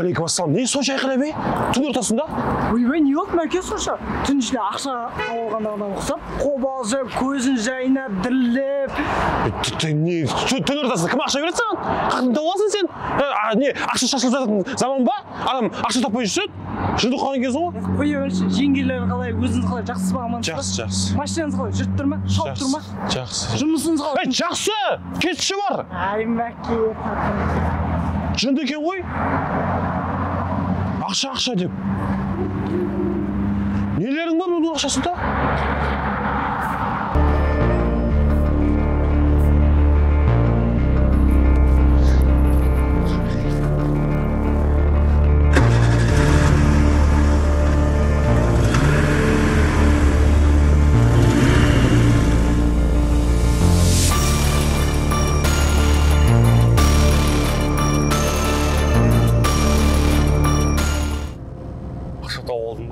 Уалейкум ассалам. Не сонша айқайлап, ей? Түн ортасында? Ойбай, не болды Мәке сонша? Түн ішінде ақша алғандағыдан ұқсап, қобалжып, көзін жайнап, дірілдеп. Не, түн ортасында кім ақша береді саған? Қаяқтан тауып аласың сен? Не, ақша шашылып жататын заман ба? Адам ақша таппай жүрсе, жынды қалған кезі ғой. Қоя берші, жеңгелер қалай, өзіңіз қалай, жақсыз ба, амансыз ба? Жақсы, жақсы. Машинаңыз қалай, жүріп тұр ма? Шауып тұр ма? Жақсы. Жұмысыңыз қалай? Ей, жақсы! Кетші бар! Ай, Мәке. Жынды екен ғой. Ақша, ақша деп. Нелерің бар бұның ақшасында?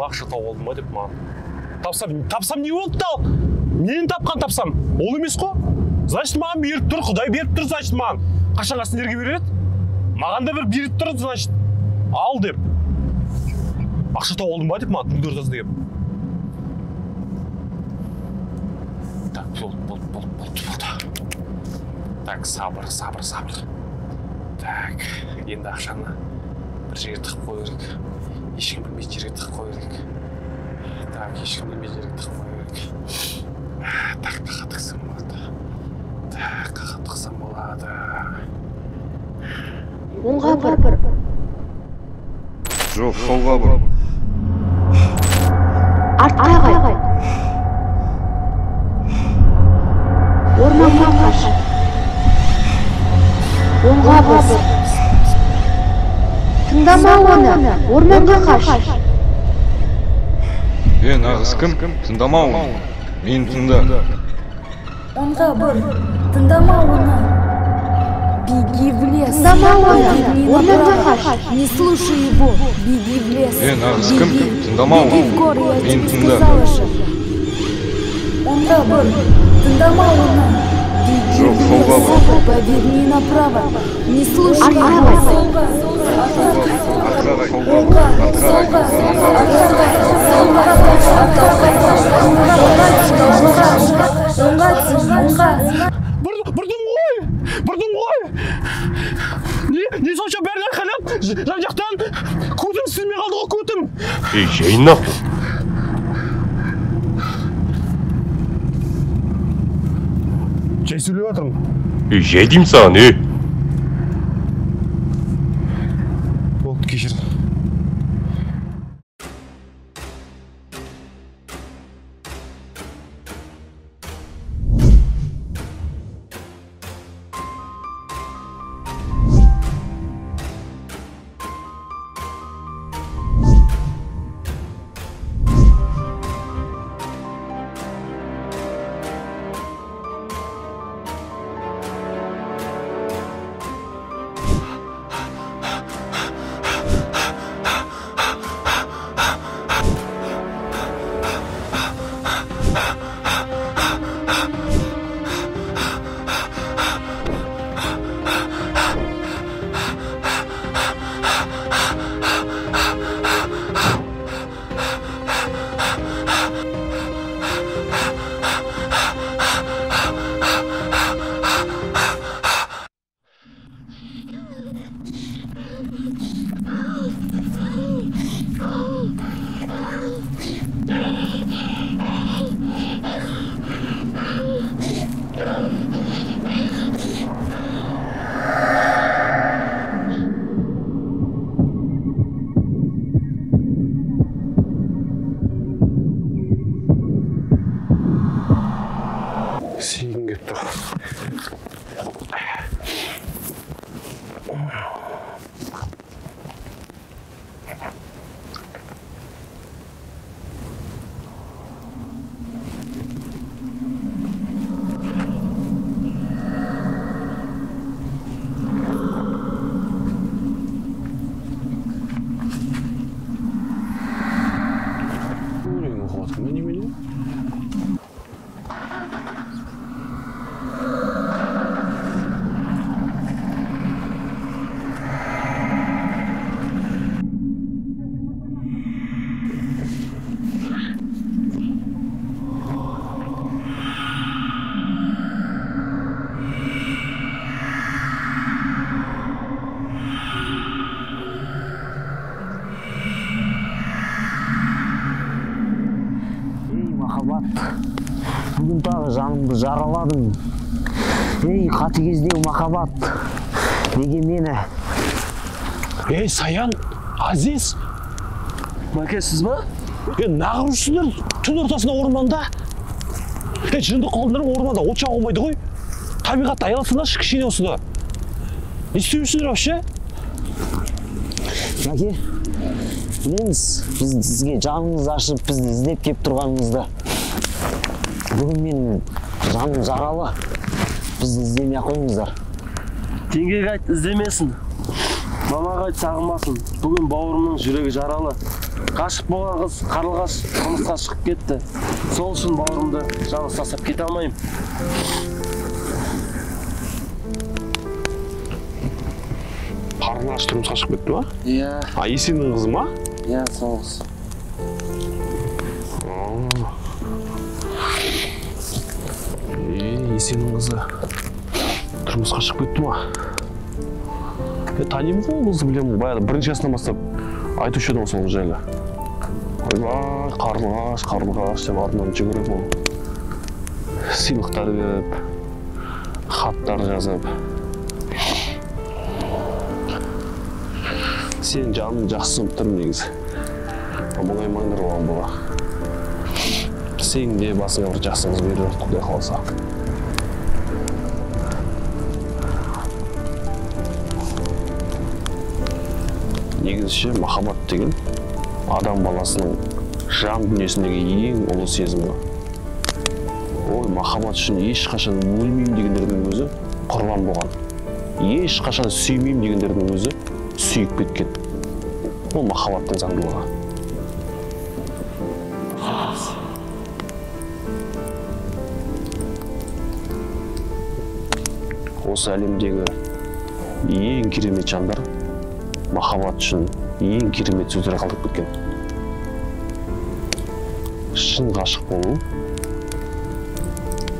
Ақша тауып алдым ба деп маған. Тапсам не болды ал? Нені тапқан тапсам? Ол емес қой. Значит, маған беріп тұр, Құдай беріп тұр, значит, маған. Қашанға сендерге береді? Маған да бір беріп тұр, значит. Ал деп. Ақша тауып алдым ба деп маған түнгі ортасында келіп. Так, болды. Так, сабыр. Так, енді ақшаны бір жерге тығып қою керек. Ешкім білмейтін жерге тығып қою керек. Так, ешкім білмейтін жерге тығып қою керек. Так, қақа тықсам болады. Так, қақа тықсам болады. Оңға бұр. Жоқ, солға бұр. Артқа қайт. Орманға қаш. Оңға бұр. Тыңдама оны, орманға қаш. Е, нағыз кім? Тыңдама оны. Мен тыңда. Оңға бұр, тыңдама оны. Беги в лес. Тыңдама оны, орманға қаш. Не слушай его, беги в лес. Е, нағыз кім? Тыңдама оны. Беги в горы, я Мен тебе тыңда. сказала же. Оңға бұр, тыңдама оны. Беги Жоқ, в солға лес, бұр. поверни направо. Не слушай Артқа его. қайт. Солға, оңға, солға, артқа қайт, солға, артқа қайт, оңға, оңға, оңға, оңға. Бұрдым ғой. Не сонша бәрін айқайлап, жан-жақтан көтім сілмей қалды ғой, көтім. Ей, жай нахуй. Жай сөйлеп жатырмын. Ей, жай деймін саған, ей. Болды, кешір. Жанымды жараладың. Ей, қатыгездеу махаббат, неге мені? Ей, Саян, Азиз. Мәке, сіз ба? Нағып жүрсіңдер түн ортасында орманда. Жынды қалдыңдар орманда, от жаға болмайды ғой. Табиғатты аяласаңдаршы кішкене осыда. Не істеп жүрсіңдер вообще? Мәке, білеміз, біз сізге жаныңыз ашып, бізді іздеп кеп тұрғаныңызды. Бүгін мен жаным жаралы, бізді іздемей ақ қойыңыздар. Теңгеге айт, іздемесін. Мамаға айт, сағынбасын. Бүгін бауырымның жүрегі жаралы. Ғашық болған қыз Қарлығаш тұрмысқа шығып кетті. Сол үшін бауырымды жалғыз тастап кете алмаймын. Қарлығаш тұрмысқа шығып кетті ма? Иә. А Есеннің қызы ма? Иә, сол қыз. Есеннің қызы тұрмысқа шығып кетті ма? Танимын ғой ол қызды, білемін ғой. Баяғыда бірінші жасынан бастап айтушы едім сол жайлы. Ойбай, Қарлығаш, Қарлығаш деп артынан жүгіріп ол сыйлықтар беріп, хаттар жазып. Сен жаның жақсы ұмытып тұрмын негізі. Мұңаймаңдар оған бола. Сен де басыңа бір жақсы қыз берер, Құдай қаласа. Негізінше махаббат деген адам баласының жан дүниесіндегі ең ұлы сезімі. Ой, махаббат үшін ешқашан өлмеймін дегендердің өзі құрбан болған. Ешқашан сүймеймін дегендердің өзі сүйіп кеткен. Ол махаббаттың заңдылығы. Осы әлемдегі ең керемет жандар махаббат үшін ең керемет сөздер қалдырып кеткен. Шын ғашық болу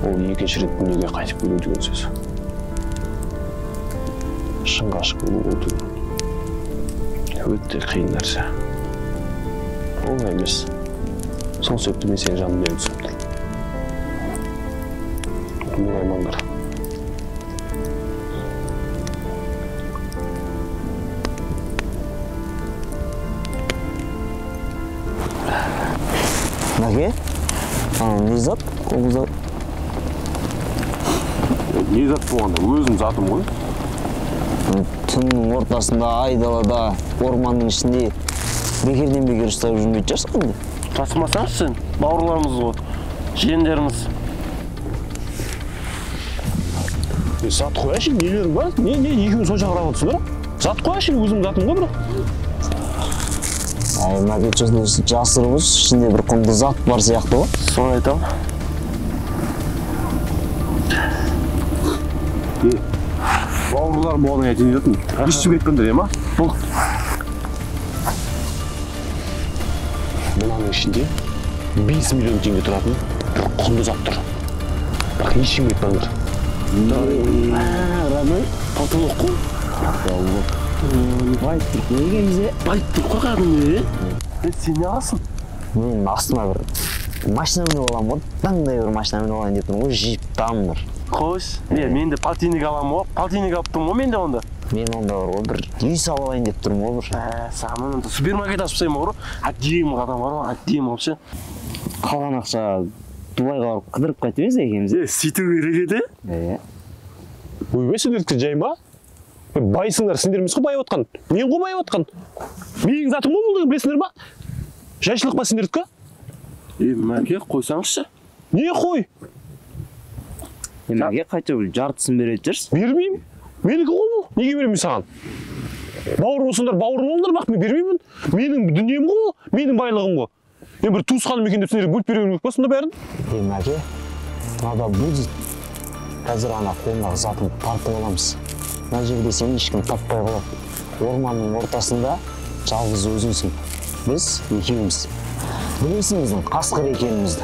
ол екінші рет дүниеге қайтып келу деген сөз. Шын ғашық болу ол өте қиын нәрсе. Оңай емес. Сол себепті мен сенің жаныңда түсіп тұрмын. Мұңаймаңдар. Мәке, не зат? Ол зат? Не зат болғанда, өзім затым ғой. Түннің ортасында, айдалада, орманның ішінде бекерден бекер ұстап жүрмейтін шығарсың енді. Тасымасаңшы сен, бауырларымыз ғой, жиендеріміз. Зат қояшы, нелерің бар? Не, екеуің сонша қарап отырсыңдар? Зат қояшы, өзім затым ғой бірақ. Әй, Мәке, жасырып отырсыз, ішінде бір құнды зат бар сияқты ғой. Соны айтамын. Бауырларым болғаннан айтайын деп жатырмын. Ешкімге айтпаңдар, ма? Болды. Мынаның ішінде 5 миллион теңге тұратын бір құнды зат тұр. Бірақ ешкімге айтпаңдар. Родной, потолок қой. Байып тұрып не екенбіз, е? Байып тұрып қой кәдімгі, е? Сен не аласың? Мен астыма бір машина мініп аламын ғой, даңдай бір машина мініп алайын деп тұрмын ғой, джиптан бір. Қойш, не, мен де полтинник аламын ғой, полтинник алып тұрмын ғой мен де онда. Мен онда бар ғой, бір үй салып алайын деп тұрмын ғой бір. Саған онда супермаркет ашып тастаймын ғой, әдемі адам бар ғой, әдемі қылып ше. Қалған ақша Дубайға барып қыдырып қайтып емес екеуміз. Сөйту керек еді? Ойбай, сендердікі жай ма? Байсыңдар, сендер емес қой байып отқан. Мен ғой байып отқан. Менің затым ғой бұл деген, білесіңдер ма? Жайшылық па сендердікі? Мәке, қойсаңызшы. Не қой? Мәке, қайтып жартысын беретін жүрсің? Бермеймін. Менікі ғой бұл. Неге беремін саған? Бауыр болсаңдар, бауыр болыңдар, бірақ мен бермеймін. Менің дүнием ғой бұл, менің байлығым ғой. Мен бір туысқаным екен деп сендерге бөліп беру керек па сонда бәрін? Мәке, надо будет. Қазір ана қолындағы затын тартып аламыз. Мына жерде сені ешкім таппай қалады. Орманның ортасында жалғыз өзіңсің. Біз екеуміз. Білесің біздің қасқыр екенімізді.